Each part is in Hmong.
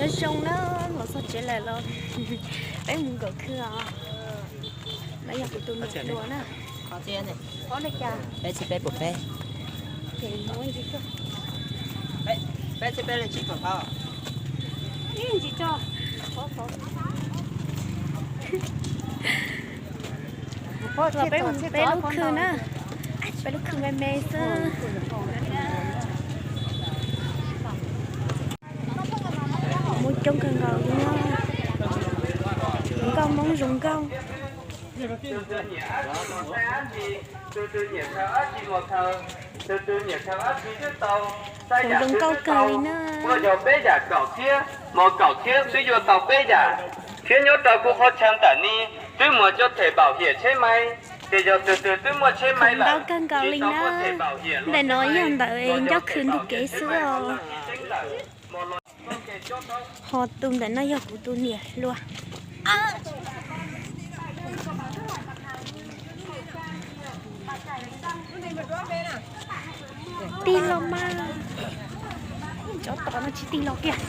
Zoo na, los txog tsev lawm los peb mus nkaum khw os. No yog kuv tus niam hluas na. Peb txhiab peb puas peb? Peb txhiab peb leej tsis tau pab. Los peb mus peb lub khw na, peb lub khw me me xwb. Muaj coob kawg nkaus li na. Nkauj Hmoob zoo nkauj. Kuv zoo nkauj kawg li na. Muaj yog peb yam kaum txhiab, mos kaum txhiab twb yuav tau peb yam, thiab nyob rau kuv qhov chaw ntawm ni twb muaj cov them npaum hiam tsheb maiv, ces yog tus twg twb muaj tsheb maiv lawm, ntau kawg nkaus li na. Ntawm no yog ntawm ncauj khw ntug kev xwb os. Ho tus ntawm no yog kuv tus niam hluas. Tig los mas, cov tom no tsis tig los kiag.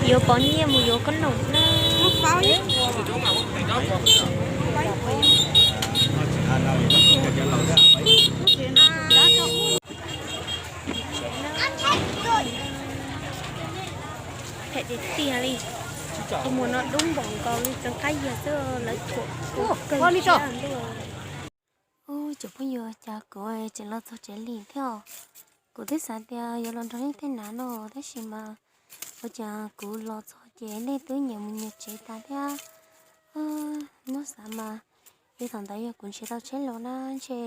Yuav pov nyiaj mus yuav koob noom na. Phem tiag tiag li. Tus muam no dub npaum nkaus li tseem qab yag xwb lawv thuam kawg siab ntuj. Ub, cov phooj ywg, cas kuv tseem los txog tsev lig thiab os. Kuv twb xav tias yuav los nrog nej tej nav no tab sis mas ua cas kuv los txog ces nej twb nyias mus nyias tsev tas thiab. Muab xav mas yog thaum ntawd yog kuv nrhiav tau tsheb los na ntshe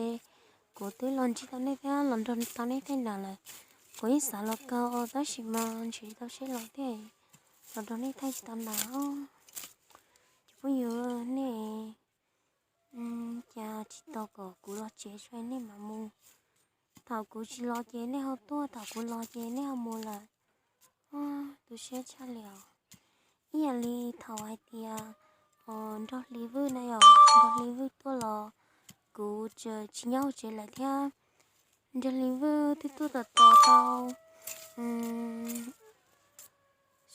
kuv twb los ntsib tau nej thiab los nrog tau nej tej nav lawm. Kuv yeej xav los kawg os tab sis mas nrhiav tsis tau tsheb los thiab, los nrog nej thaij tsis tau nav. Cov phooj ywg, nej cas tsis tos kom kuv los tsev tso nej mam mus. Thaum kuv tsis los ces nej ho tuaj, thaum kuv los ces nej ho mus lawm. Tu siab tshaj li os. Ib yam li thaum hais tias Nraug Hli Vwj na yom, Nraug Hli Vwj tuaj los kuv tseem tsis nyob hauv tsev lawm thiab. Nraug Hli Vwj twb tuaj tom tos tau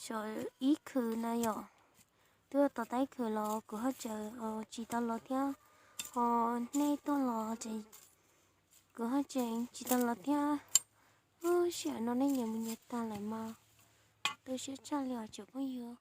saum ib khw na yom, twb tos tau ib khw los kuv ho tseem tsis tau los thiab. Ho nej tuaj los kuv ho tseem tsis tau los thiab. Sij hawm no nej nyias mus nyias tag lawm mas tu siab tshaj li os cov phooj ywg.